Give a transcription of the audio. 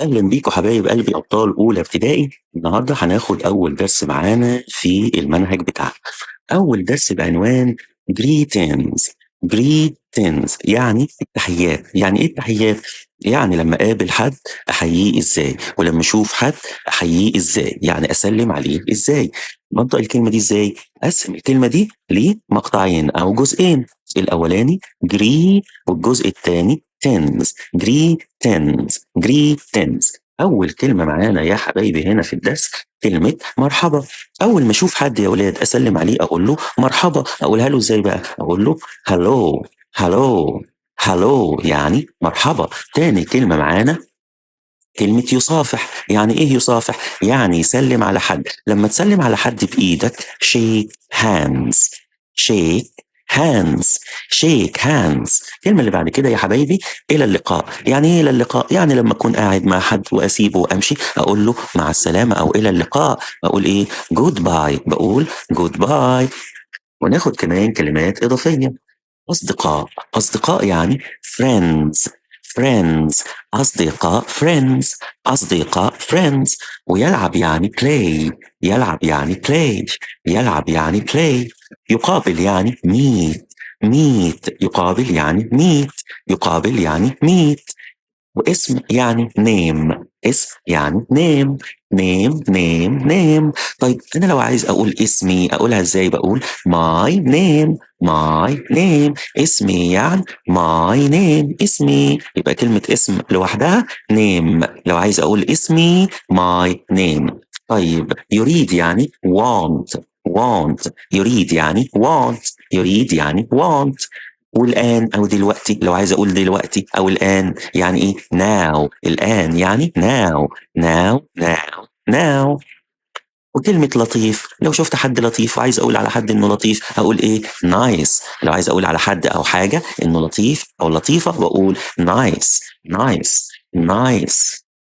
أهلا بيكم حبايب قلبي أبطال أولى ابتدائي. النهاردة هناخد أول درس معانا في المنهج بتاعنا. أول درس بعنوان greetings. greetings يعني التحيات. يعني إيه التحيات؟ يعني لما أقابل حد أحييه إزاي، ولما أشوف حد أحييه إزاي، يعني أسلم عليه إزاي. بنطق الكلمة دي إزاي؟ أقسم الكلمة دي لمقطعين أو جزئين، الأولاني gree والجزء الثاني tings. greetings، greetings. أول كلمة معانا يا حبايبي هنا في الدرس كلمة مرحبا. أول ما أشوف حد يا ولاد أسلم عليه أقول له مرحبا. أقولها له إزاي بقى؟ أقول له hello، hello، hello يعني مرحبا. تاني كلمة معانا كلمة يصافح. يعني إيه يصافح؟ يعني يسلم على حد. لما تسلم على حد بإيدك shake hands، shake hands، shake hands. الكلمة اللي بعد كده يا حبايبي إلى اللقاء. يعني إيه إلى اللقاء؟ يعني لما أكون قاعد مع حد وأسيبه وأمشي أقول له مع السلامة أو إلى اللقاء. بقول إيه؟ goodbye. بقول goodbye. وناخد كمان كلمات إضافية. أصدقاء. أصدقاء يعني friends، friends. أصدقاء friends، أصدقاء friends. ويلعب يعني play، يلعب يعني play، يلعب يعني play. يقابل يعني meet، meet. يقابل يعني meet، يقابل يعني meet. واسم يعني name، اسم يعني name، name، name، name. طيب أنا لو عايز أقول اسمي أقولها إزاي؟ بقول my name، my name. اسمي يعني my name، اسمي. يبقى كلمة اسم لوحدها name. لو عايز أقول اسمي my name. طيب يريد يعني want، want. يريد يعني want، يريد يعني want. والآن أو دلوقتي، لو عايز أقول دلوقتي أو الآن يعني إيه؟ now. الآن يعني now، now، now، now. وكلمة لطيف، لو شفت حد لطيف وعايز أقول على حد إنه لطيف هقول إيه؟ nice. لو عايز أقول على حد أو حاجة إنه لطيف أو لطيفة بقول nice، nice، nice.